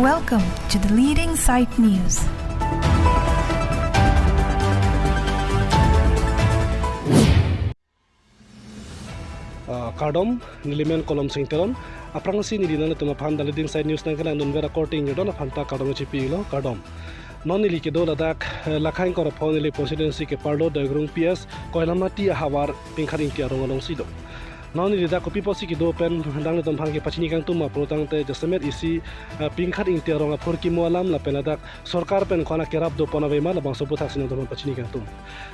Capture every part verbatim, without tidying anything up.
Welcome to the leading site news. Ah, kardom, nelimen Kolom Sing Teron. Aphrangsi neli nanglitum aphan the leading site news nangkelang dunver akorte ingjir don aphan ta kardom chipilo, kardom. Non neli kedo ladak, eh, Lakha ingkoi ra pho Nilip constituency keparlo Doigrung P S Koilamati ahavar Pingkhat Ingti arong alongsi do. Non neli dak kopi apotsi kedo pen nanglitum aphan kepachini kangtum ma pulotangte jasemet isi, eh, Pingkhat Ingti arong aphurkimo alam lapen ladak sorkar pen ko-an akerap dopon ave ma labangso aputhaksi nangtum aphan pachini kangtum.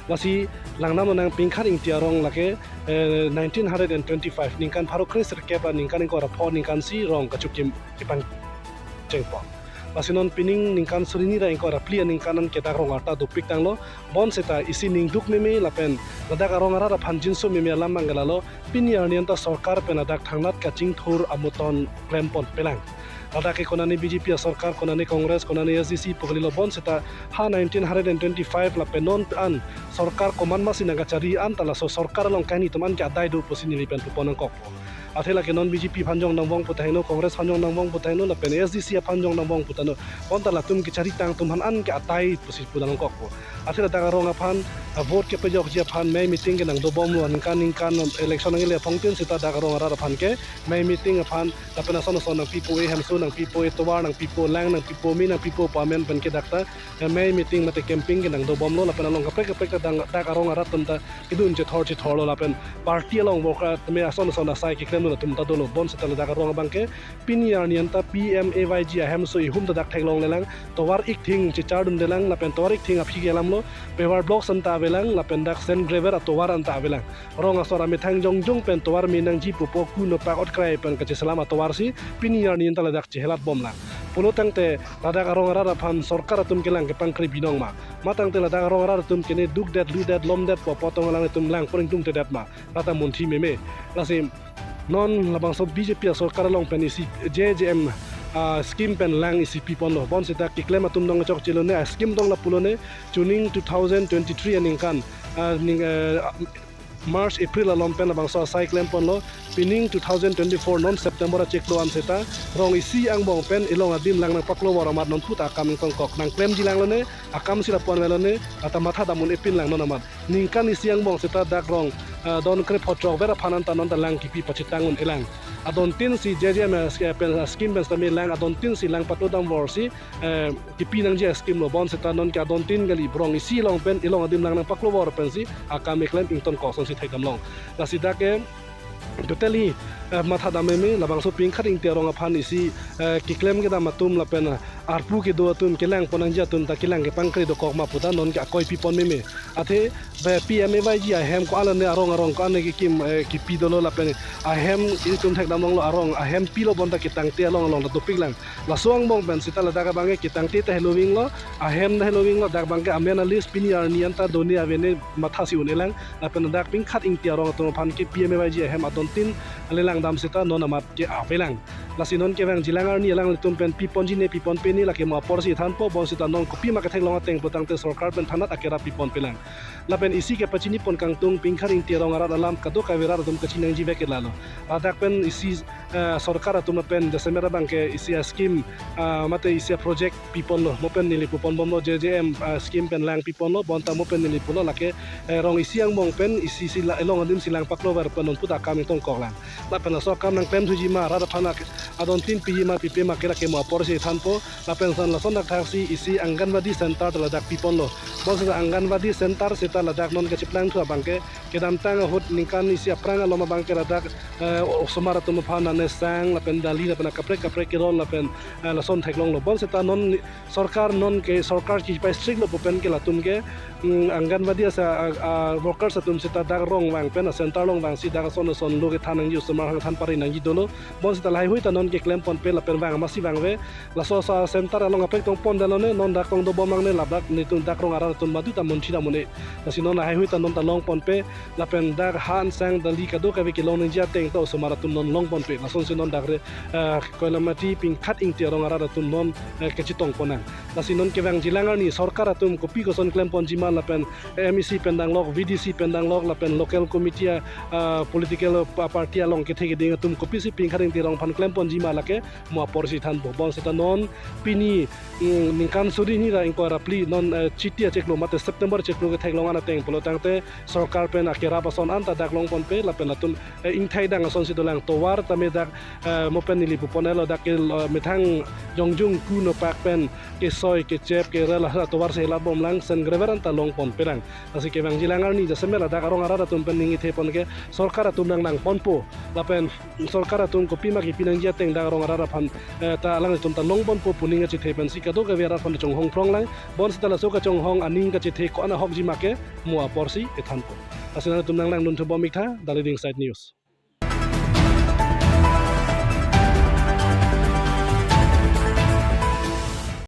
Lasi langdam nang Pingkhat Ingti arong lake, eh, nineteen hundred and twenty-five ningkan pharo kre sirkep ra ningkan ingkoi ra pho ningkansi rong kachikim kipangchengpo. Lasi non pining ningkan suri hini ra ingkoi ra phli aningkan an ke dak rong arta dopik tanglo. Bonseta isi ningduk meme lapen ladak arong arat aphan jinso meme alam abang ke lalo, pini arni anta sorkar pen ladak thangnat kachingthur amuton klempon pelang. Ladak ke konane B J P asorkar, konane Congress, konane S D C pu kalilo, bonseta ha nineteen hundred and twenty-five lapen non an sorkar komat masi nangkachari anta laso sorkar along kahini atum an ke adai do pusi neli pen pupon nangkokpo. Athe lake non B J P aphan jong nangvong pu taheno, Congress aphan jong nangvong pu taheno, lapen S D C aphan jong nangvong pu taheno. Bonta latum kechari tang atum aphan an ke adai pusi pu nangkokpo. Athe ladak arong aphan, ah, vote kepejokji aphan mei meeting ke nangdobomlo, ningkan ningkan election nangle aphongtin seta dak arong arat aphan ke mei meeting aphan lapen ason ason nangpipo-e, hemso nangpipo-e, tovar nangpipo, lang nangpipo, me nangpipo pu amen pen ke dak ta, eh, mei meeting mate camping ke nangdobomlo lapen along kaprek kaprek ta dang dak arong arat atum ta kedun chethor chethorlo lapen party along worker tame ason ason asai keklemlo atum ta dolo. Bonseta ladak arong abang ke pini arni anta P M A Y G ahemso ihum ta dak theklonglelang, tovar ikthing chechardundelang lapen tovar ikthing aphi ke alamlo, paver blocks anta avelang lapen dak sand gravel atovar anta avelang. Rong asor amethang jongjong pen tovar me nangji pupo, kuno pak otkrai pen kacheselam atovarsi pini arni anta ladak chehelatbomlang. Pulotangte ladak arong arat aphan sorkar atum kelang kepangkri binong ma? Matangte ladak arong arat atum kene dukdet, ludet, lomdet pu apot tong alanglitum langpon ingtungtedet ma? Lata munthi meme. Lasi non labangso B J P asorkar along pen isi J J M, ah, scheme pen lang isi piponlo. Bonseta keklem atum dong chokchelo ne, ah, scheme dong lapulo ne, chuning two thousand twenty-three aningkan, ah, ning, eh, March, April along pen labangso asai klemponlo, pining two thousand twenty-four non September achiklo an seta rong isi angbong pen elong adim lang nangpaklover amat non puta akam ingtongkok, nangklemji langlone, akamsi lapu-an velone, lata matha dam un-epinlang non amat. Ningkan isi angbong seta dak rong, ah, don kre pho chokver aphan anta non ta lang kipi pachitang un-elang. Adontinsi J J M, eh, ske-, pen, eh, scheme pen sitame lang, adontinsi lang patlo damvorsi, eh, kipi nangji scheme lo. Bonseta non ke adontin kali, rong isi along pen elong adim lang nangpaklover pensi akam keklem ingtonkok asonsi thekdamlong. Lasi dak ke totally, eh, matha dam meme, labangso Pingkhat Ingti arong aphan isi, eh, keklem kedam atum lapen, eh, arpu kedo atum, kelangpon nangji atum ta kelang kepangkri dokok ma puta non ke akoi pipon meme. Athe be P M A Y G ahem ko-an ne arong arong ko-an ne kekim, eh, kipi dolo lapen ahem itum thekdamlonglo, arong ahem pilo bonta ketangte along along ta dopiklang. Laso angbong pen seta ladak abang ke ketangte ta helovinglo, ahem ta helovinglo, dak abang ke amen a-list pini arni anta done avene mathasi un-elang, lapen dak Pingkhat Ingti arong atum aphan ke P M A Y G ahem adontin lelang dam seta non amat ke avelang. Lasi non kevangjilang arni alanglitum pen piponji ne pipon pe ne lake mo aporsi thanpo, bonseta non kopima ketheklong ateng pulotangte sorkar pen thangnat akerap pipon pelang. Lapen isi kepachinipon kangtung Pingkhat Ingti arong arat alam kadokave rat atum kachiningji vek ke lalo. Ladak pen isi, eh, sorkar atum pen jasemet abang ke isi a-scheme, ah, mate isi a-project piponlo, mo pen neli puponbomlo, J J M, ah, scheme pen lang piponlo, bonta mo pen neli pulo lake, eh, rong isi angbong pen isi si la, elong adimsi lang paklover pen non puta akam ingtongkoklang. Lapen laso akam nangklemthuji ma, rat aphan ak-, adontin piji ma, pipe ma ke lake mo aporsi thanpo. Lapen lason lason dak thaksi isi Anganwadi center ta ladak piponlo. Bonseta Anganwadi center seta ladak non kacheplangthu abang ke kedamtang ahut ningkan isi aphrang alom abang ke ladak, eh, osomar atum aphan nane sang lapen dali lapen akaprek kaprek kerol lapen, eh, lason theklonglo. Bonseta non ni-, sorkar non ke sorkar kipai strict lo pu pen ke latum ke, mm, Anganwadi asa, a, a, workers atum seta dak rong vang pen a-center along vangsi dak ason ason lo kethan nangji, osomar aphan than pare nangji dolo. Bonseta lahai hui ta non keklempon pe lapen vang masi vangve. Laso asa center along kaprek tongpon dalone, non dak tongdobom nangne, ladak netum dak rong arat atum madu ta munthi dam un-e. Lasi non lahaihui ta non ta longponpe, lapen dak han sang dali kadokave kelong nangji ateng ta osomar atum non longponpe. Lasonsi non dak re, eh, Koilamati Pingkhat Ingti arong arat atum non, eh, kachetongpon nang. Lasi non kevangjilang arni sorkar atum kopi koson klemponji ma lapen M E C pen danglok, V D C pen danglok, lapen local committee a, ah, political pa-, party along kethe keding atum kopisi Pingkhat Ingti arong aphan klemponji ma lake mo aporsi thanpo. Bonseta non pini, mm, ningkan suri hini ra ingkoi ra phli non, eh, Chiti achiklo mate September chiklo ketheklong an ateng pulo tangte sorkar pen akerap ason anta dak longponpe lapen latum, eh, ingthai dang asonsi dolang tovar tame dak, eh, mo pen neli pupon elo dak ke, eh, methang jongjung ku nopak pen kesoi kechep kerel ahra tovar selat bomlang sen gravel anta longponpe lang. Lasi kevangjilang arni jasemet ladak arong arat atum pen ning ithepon ke sorkar atum nanglangponpo. Lapen sorkar atum kopima kipi nangji ateng dak arong arat aphan, eh, ta alanglitum ta longponpo pu ning achethe pensi kadokave arat aphan chonghong phrong lang. Bonseta laso kachonghong aning kachethe ko-an ahokji ma ke mo aporsi ethanpo. Lasi nangtum nanglangdun thubom iktha, Dali Dingside News.